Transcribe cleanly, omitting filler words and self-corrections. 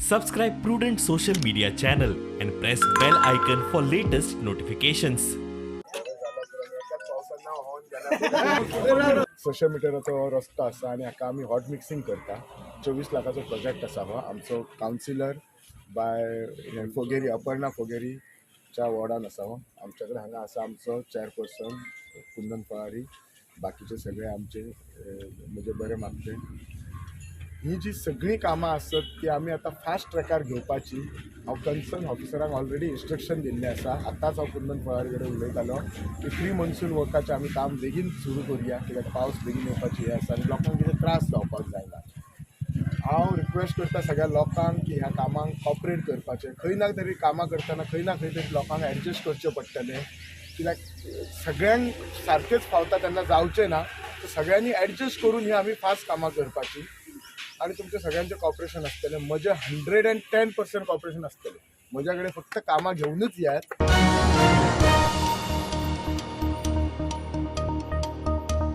Subscribe Prudent social media channel and press bell icon for latest notifications. 600 मिटराचो रस्तो आसा आनी हाका आमी हॉट मिक्सिंग करता. 24 लाखाचो प्रोजेक्ट आसा हो. आमचो कावन्सिलर बाय फोगेरी, अपर्णा फोगेरीच्या वॉर्डान आसा हो. आमच्या कडेन हांगा आसा आमचो चॅरपर्सन कुंदन फळारी, बाकीचे सगळे आमचे म्हजे बरे मागचे. ही जी सगळीं कामां आसत ती आमी आतां फास्ट ट्रॅकार घेवपाची. हांव कन्सर्न ऑफिसरांक ऑलरेडी इन्स्ट्रक्शन दिल्लें आसा. आतांच हांव कुंदन फळारी कडेन उलयतालो की प्री मॉन्सून वर्काचें आमी काम बेगीन सुरू करुया, कित्याक पावस बेगीन येवपाची हें आसा आनी लोकांक कितें त्रास जावपाक जायना. हांव रिक्वेस्ट करता सगळ्या लोकांक की ह्या कामांक कॉपरेट करपाचें. खंय ना तरी कामां करतना खंय ना खंय तरी लोकांक एडजस्ट करचें पडटलें, कित्याक सगळ्यांक सारकेंच फावता तेन्ना जावचें ना. सो सगळ्यांनी एडजस्ट करून ही आमी फास्ट कामां करपाची आनी तुमचें सगळ्यांचें कॉपरेशन आसतलें. म्हजें 110% कॉपरेशन आसतलें. म्हज्या कडेन फक्त कामां घेवनूच येयात.